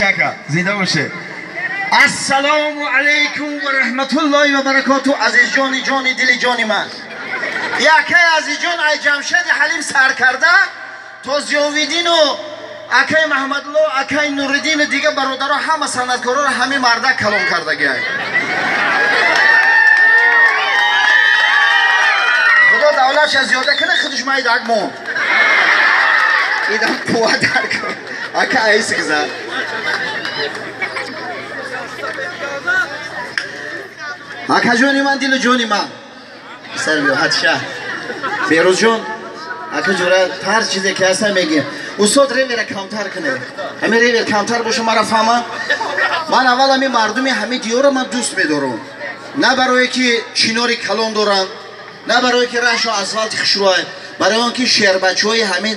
Ака, зинда боше. Ассалому алайкум ва раҳматуллоҳи ва баракоту. Азизҷони ҷони дили ҷони ман. Якай азизҷон ай Ҷамшеди Ҳалим сар карда то Зиёвиддину акай Маҳмадло, акай Нуриддину дига бародаро ҳама санъаткороро ҳамин мардак калон кардагиай. Худо давлатша зиёда кунад, худаш майдак монд. Идам қувват дар кун. Ака айси гузар. Ака ҷони ман, дилу ҷони ман. Сар биё, ҳадша. Беҳрӯзҷон, ака ҷура ҳар чизе ки ҳаста мегем. Устод ревера камтар кунед. Ҳамин ревер камтар боша, мара фаҳмам. Ман аввал ҳамин мардуми ҳамин диёрро ман дӯст медорам. На барое ки чинори калон доранд, на барое ки раҳшо асфалти хушрӯай, барои он ки шербачаҳои ҳамин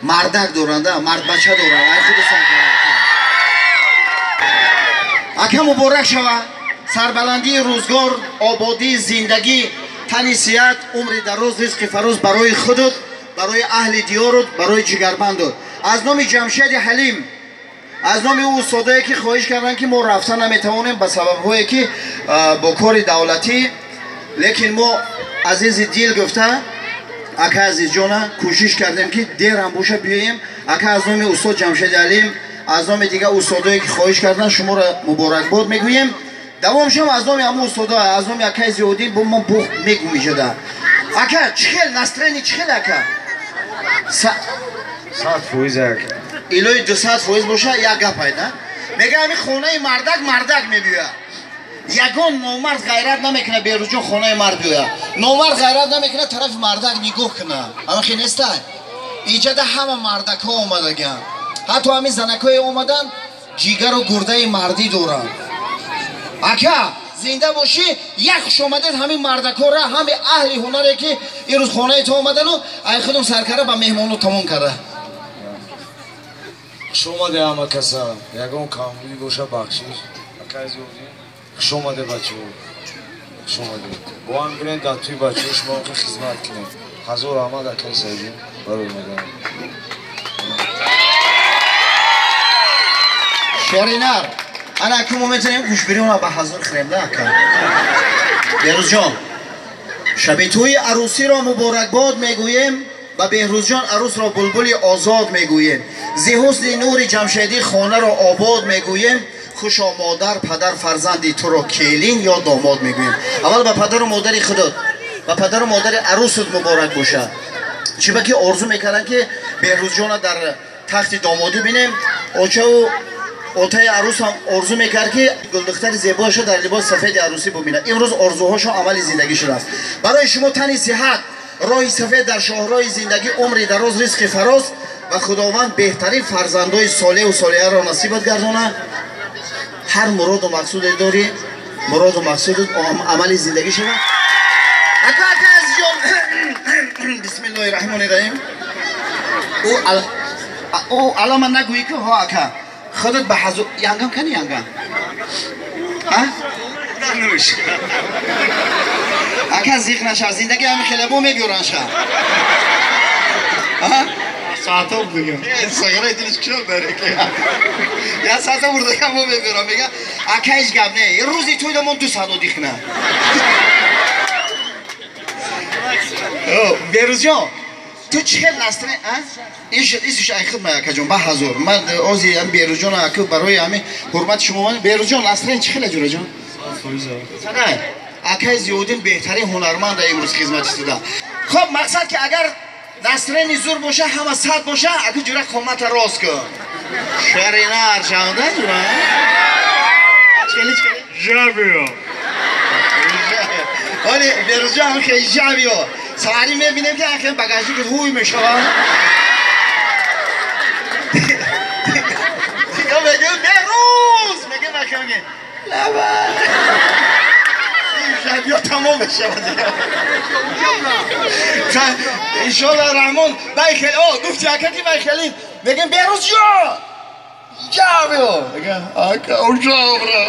мардак доранд, мардбача доранд. Ай худи саркара. Ака муборак шава. Сарбаландии рӯзгор, ободии зиндагӣ, тани сиҳат, умри дароз, ризқи фароз барои худут, барои аҳли диёрут, барои ҷигарбандут. Аз номи Ҷамшеди Ҳалим, аз номи ӯ устодое ки хоҳиш карданд ки мо рафта наметавонем ба сабабҳое ки бо кори давлатӣ, лекин мо азизи дил гуфта ака азизҷона кӯшиш кардем ки дерам боша биёем. Ака аз номи устод Ҷамшеди Ҳалим, аз номи дигар устодое ки хоҳиш карданд шуморо муборакбод мегӯем. Давом шам аз номи ҳамун устодо, аз номи акаи Зиёддин бо мо бух мегӯм ижада. Ака, чӣ хел настроение, чӣ хел ака? 100% ака. Илои 200% боша як гап айда. Мега ҳамин хонаи мардак мардак мебиёяд. Ягон номард ғайрат намекунад Беҳрӯзҷон хонаи мард биёяд. Номард ғайрат намекунад тарафи мардак нигоҳ кунад. Ҳамин хел нестай? Иҷада ҳама мардакҳо омадагианд. Ҳатто ҳамин занакҳое омаданд ҷигару гурдаи мардӣ доранд. Ака, зинда бошӣ, як хуш омадед ҳамин мардакҳоро, ҳамин аҳли ҳунаре ки имрӯз хонаи ту омадану ай худум саркара ба меҳмону тамом карда. Хуш омаде ҳама каса, ягон камбудӣ боша бахшиш. Акай Зиёддин, хуш омаде бачаҳо. Хуш омаде. Бо ҳам бирем дар тӯи бачаҳо шумо хизмат кунем. Ҳазор раҳмат акай Саидҷон барои омадан. Шеринар, ана аку мо метавонем гӯшбирёнро ба ҳазор хӯрем да ака. Беҳрӯзҷон, шаби тӯи арӯсиро муборакбод мегӯем, ба Беҳрӯзҷон арӯсро булбули озод мегӯем. Зи ҳусни нури Ҷамшедӣ хонаро обод мегӯем. Хушо модар, падар, фарзанди туро келин ё домод мегӯем. Аввал ба падару модари худот, ба падару модари арӯсут муборак бошад. Чӣ ба ки орзу мекарданд ки Беҳрӯзҷонро дар тахти домодӣ бинем. Очаву отаи арӯс ҳам орзу мекард ки гулдухтари зебояшо дар либоси сафеди арӯсӣ бубинад. Имрӯз орзуҳошо амали зиндагӣ шудааст. Барои шумо тани сиҳат, роҳи сафед дар шоҳроҳи зиндагӣ, умри дароз, ризқи фароз ва Худованд беҳтарин фарзандои солеҳу солеҳаро насибат гардонад. Ҳар муроду мақсуде дорӣ, муроду мақсудат амали зиндагӣ шавад. Ака, ака азизҷон, бисмиллоҳи раҳмони раҳим. Ӯ алама нагӯӣ ки ҳо ака худат ба ҳазур янгам кани янгам? А? Ака зиқ наша, зиндагӣ ҳамин хеле бо мебиёран ша. А? Саато бигам. Сағираи дилиш кушод даре ки. Я саато бурдагам бо мебиёрам, мега ака ҳеҷ гап не. Рӯзи тӯйдамон 2 саат одихна. Беҳрӯзҷон, ту чӣ хел настроение, а? Исуш ай худ май акаҷон, ба ҳазор. Ман ози ам Беҳрӯзҷон аку барои ҳамин ҳурмати шумо ман Беҳрӯзҷон настроение чӣ хел ҷураҷон? 100%. Садай. Акай Зиёддин беҳтарин ҳунарманд имрӯз хизмати туда. Хоб мақсад ки агар настроение зур боша, ҳама сад боша, аку ҷура қомата рост кун. Шаринар шавда ҷура. Чели чели? Жабио. Оли Беҳрӯзҷон хеле жабио. Саҳарӣ мебинем ки ахе багажи ки ҳуй мешавад. Дига мегӯ Беҳрӯз, мегӯ махе мегӯ лаба. Жабио тамом мешавад. Иншоаллоҳ Раҳмон бай хеле, о гуфти ака ки бай хеле мегӯм Беҳрӯз ҷон. Жабио. Мегӯ ака ужабра.